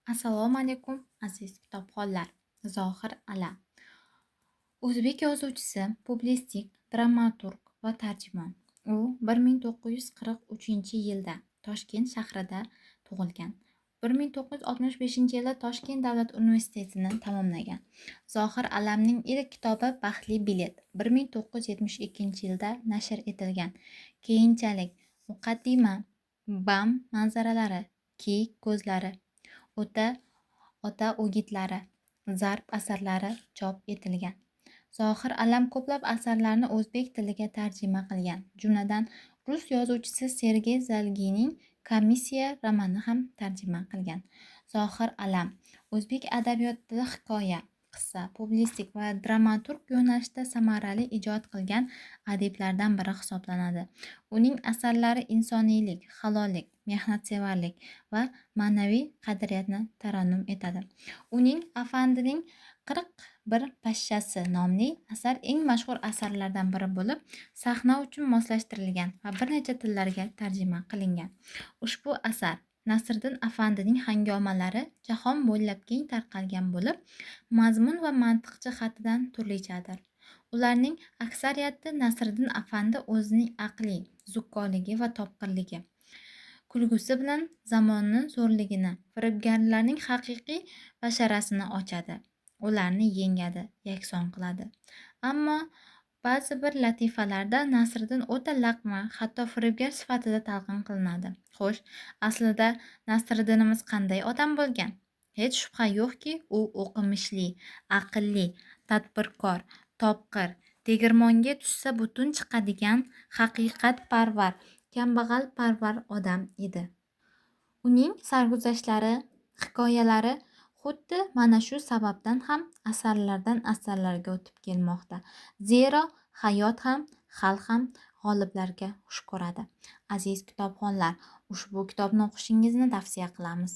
Assalomu alaykum, aziz kitobxonlar. Zohir Alam. O'zbek yozuvchisi, publitsist, dramaturg va tarjimon. U 1943-yilda Toshkent shahrida tug'ilgan. 1965-yilda Toshkent davlat universitetini tamomlagan. Zohir Alamning ilk kitobi Baxtli bilet 1972-yilda nashr etilgan. Keyinchalik Muqaddima, Bam manzaralari, Kiyik ko'zlari, O'ta ota o'gitlari, Zarb asarlari chop etilgan. Zohir Alam ko'plab asarlarni o'zbek tiliga tarjima qilgan. Jumladan, rus yozuvchisi Sergey Zalgiyning Komissiya romanini ham tarjima qilgan. Zohir Alam o'zbek adabiyotida hikoya, qissa, publitsistik va dramaturg yo'nalishida samarali ijod qilgan adiblardan biri hisoblanadi. Uning asarlari insoniylik, halollik, mehnatsevarlik va ma'naviy qadriyatni tarannum etadi. Uning Afandining 41 pashshasi nomli asar eng mashhur asarlardan biri bo'lib, sahna uchun moslashtirilgan va bir necha tillarga tarjima qilingan. Ushbu asar Nasriddin afandining hangomalari jahon bo'ylab keng tarqalgan bo'lib, mazmun va mantiq jihatidan turlichadir. Ularning aksariyati Nasriddin afandi o'zining aqliy zukkoligi va topqirligi, kulgusi bilan zamonni zo'rligini, firibgarlarning haqiqiy basharasini ochadi, ularni yengadi, yakson qiladi. Ammo ba'zi bir latifalarda Nasriddin o'ta laqma, hatto firibgar sifatida talqin qilinadi. Xo'sh, aslida Nasriddinimiz qanday odam bo'lgan? Hech shubha yo'qki, u o'qimishli, aqlli, tadbirkor, topqir, tegirmonga tushsa butun chiqadigan haqiqatparvar, kambag'alparvar odam edi. Uning sarguzashtlari, hikoyalari xuddi mana shu sababdan ham asarlardan asarlarga o'tib kelmoqda. Zero hayot ham, xalq ham g'oliblarga xush ko'radi. Aziz kitobxonlar, ushbu kitobni o'qishingizni tavsiya qilamiz.